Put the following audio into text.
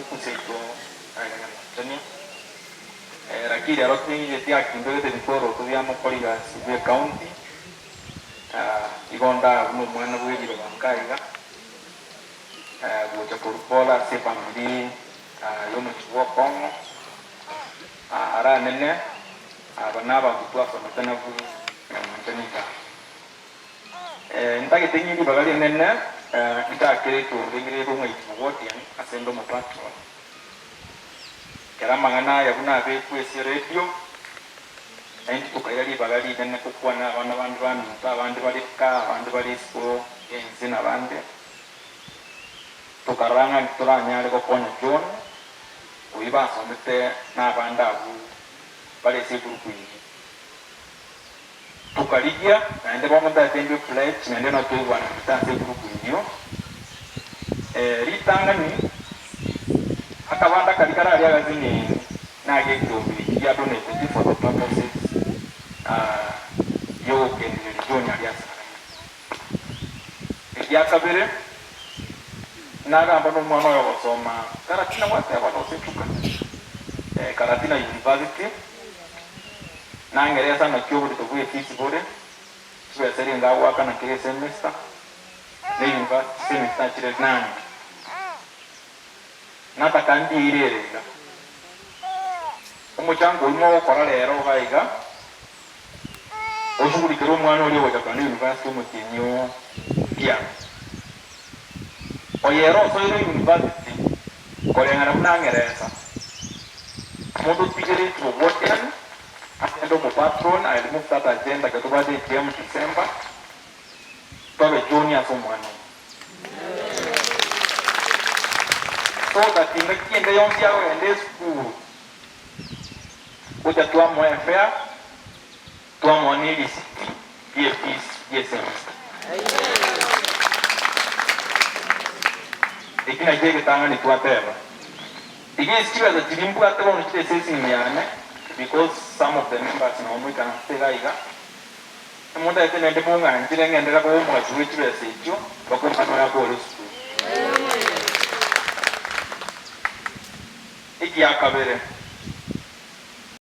Kuku seito aiga Nyamochenia. Lakini ero ting'igeti akimbegete ebikoroto bia mokori gasi bwe county, igo ndaa buna omwana bwe riroba nka iga, gocha korwa pole ase efamiri yomochie bwa Okong'o, aranene aba nabanto twasomete nabwo Nyamochenia igaa. Ntagete ng'e ribaga rinene nchakere ekeombe ngire kong'aiti Mogwotian ase inde omopatron. Ekero amang'ana aya buna abekwe ase eredio, naintwe tokaira ribaga rinene gokwana abana bande baminto, abande bare ka, abande bare isiko y'ense na abande. Tokarora ng'a ntoranyare gokonya John, oyio basomete nabande abwo bare ase egurupu eyio. Tokarigia, naende bono ntagete ndue pledge, naende nabo twaigwananete ase egurupu eyio. Ritang'ani, akabanda karia kare aria agasinini nage ekiombe eki gia donated for the purposes yogokendereria John aria ase Nairobi. Egia kabere, nagamba nomwana oyo ogosoma Karatina gwateba gose Chuka, Karatina University, Nang'eresa naki oborito bw'efisi bore, chibesa erinde agoakana kera esemester, ne university chisemester chire nane. Nataka ndiire ere iga. Omochango oyio mogokora rero iga iga, oshughulikere omwana oria ogocha kogenda university omotienyi oo kiago. Oyo ere osoire university koreng'ana buna ang'eresa. Omonto otigeretie obwokerani agende omopatron I remove that agenda ekero tobwate AGM December tobe John ase omwana oyo. So that engaki ende yonsi agogenda esukuru gocha twamoa efare twamoa ne erisiti rie fees rie semester. Eki nakio egetang'ani twateba. Iga ase chibesa chiria mbwate bono chire ase esimi yane because some of the members nabo moikaransete iga iga, emontagete naende mong'anchire ng'enderere koba omogachi bwe chibesa echio mpaka omwana oyo akore esukuru. Egiakabere.